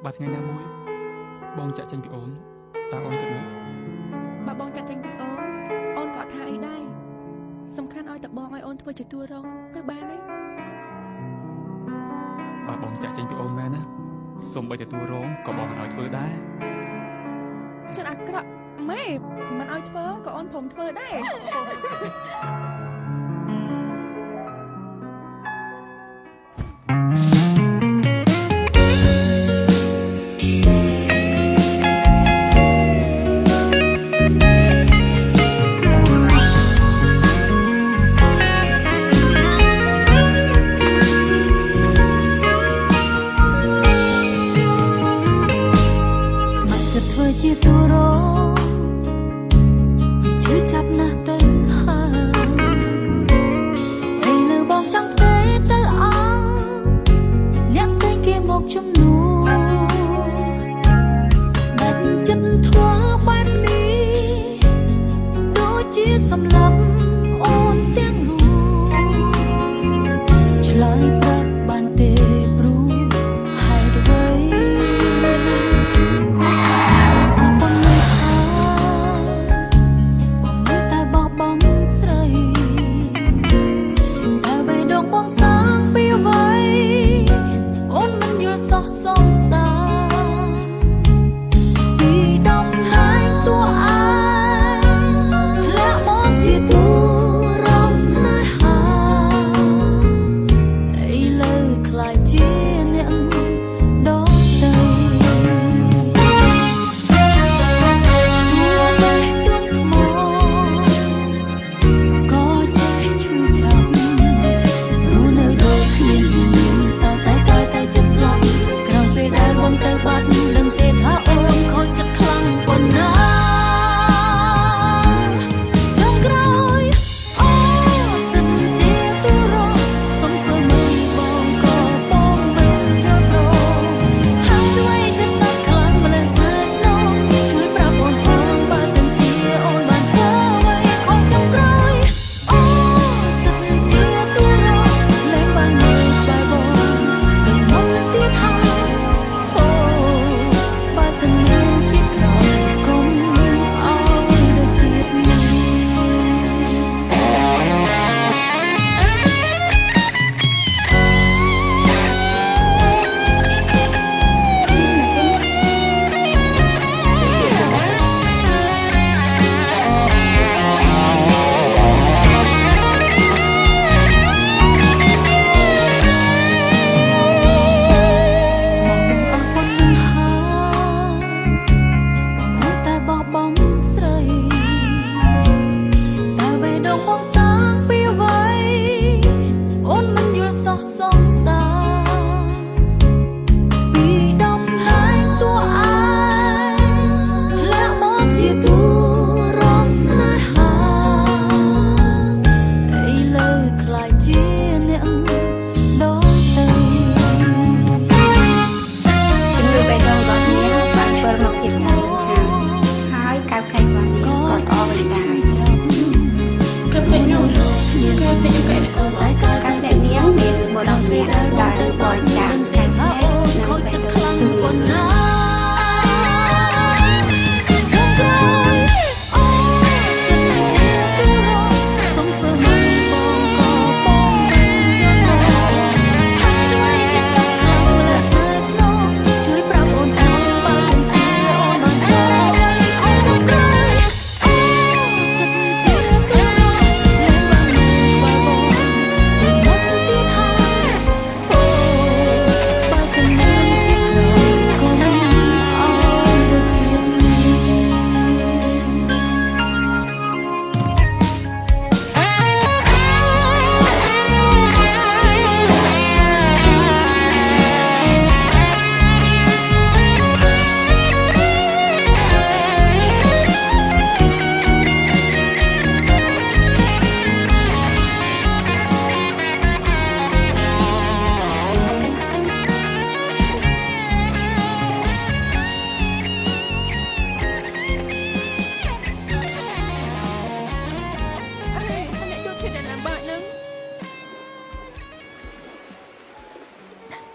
បើថ្ងៃណាមួយបងចាក់ចេញពីអូនតើអូនគិតម៉េច បើបងចាក់ចេញពីអូនអូនក៏អត់ថាអីដែរសំខាន់ឲ្យតែបងឲ្យអូនធ្វើជាតួរងទៅបានទេ បើបងចាក់ចេញពីអូនមែនណាសូម្បីតែតួរងក៏បងមិនឲ្យធ្វើដែរ ចិត្តអាក្រក់ម៉ែមិនឲ្យធ្វើក៏អូនព្រមធ្វើដែរ ជាតួរងវាឈឺចាប់ណាស់ទៅហើយឥឡូវបងចង់ទេទៅអងអ្នកផ្សេងគេមកជំនួដាច់ចិត្តធ្វើបែបនេះដូចជាសម្លាប់អូនទាំងរូបឆ្លើយប្រាប់បានទេព្រោះហេតុអ្វី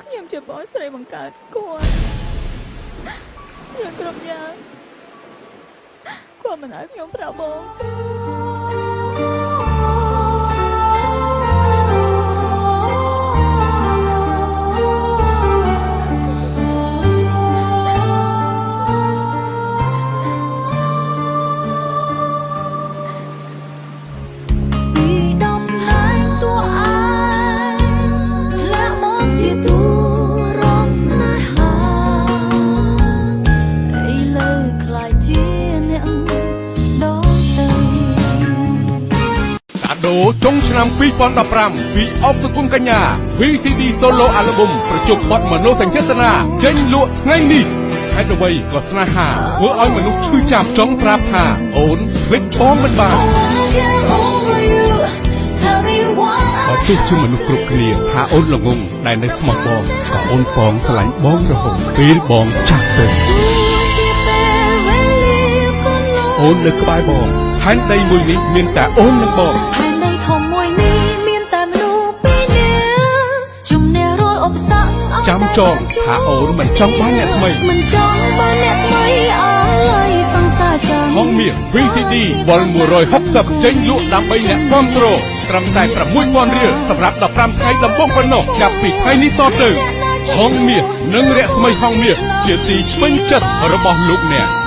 ខ្ញុំជាបងស្រីបង្កើតគាត់ រឿងគ្រប់យ៉ាងគាត់មិនឲ្យខ្ញុំប្រាប់បងទេ ពីដំណែងតួឯងធ្លាក់មកជាតួរងស្នេហាឥឡូវក្លាយជាអ្នកដទៃ កាដូចុងឆ្នាំ2015ពីអបសុគង្គកញ្ញា VCD Solo Album ប្រជុំបទមនោសញ្ចេតនាចេញលក់ថ្ងៃនេះហេតុអ្វីក៏ស្នេហាធ្វើឲ្យមនុស្សឈឺចាប់ចង់ប្រាប់ថាអូនភ្លេចបងមិនបាន Wanna get over you. Tell me why. បើទោះជាមនុស្សគ្រប់គ្នាថាអូនល្ងងដែលនៅស្មោះបងក៏អូនប៉ងស្រឡាញ់បងរហូតពេលបងចាស់ទៅ ជាពេលវេលាកូនលោក អូននៅក្បែរបងផែនដីមួយនេះមានតែអូននិងបង ផែនដីធំមួយនេះមានតែមនុស្សពីរនាក់ជំនះរាល់ឧបសគ្គឲ្យ ចាំចងថាអូនមិនចង់បានអ្នកថ្មី មិនចង់បានអ្នកថ្មីអើយសង្សារចាំ ហងមាស VCD វ៉ុល160ចេញលក់ដើម្បីអ្នកគ្រប់គ្រងត្រឹមតែ6000រៀលសម្រាប់15ថ្ងៃដំបូងប៉ុណ្ណោះចាប់ពីថ្ងៃនេះតទៅហងមាសនិងរស្មីហងមាសជាទីពេញចិត្តរបស់លោកអ្នក។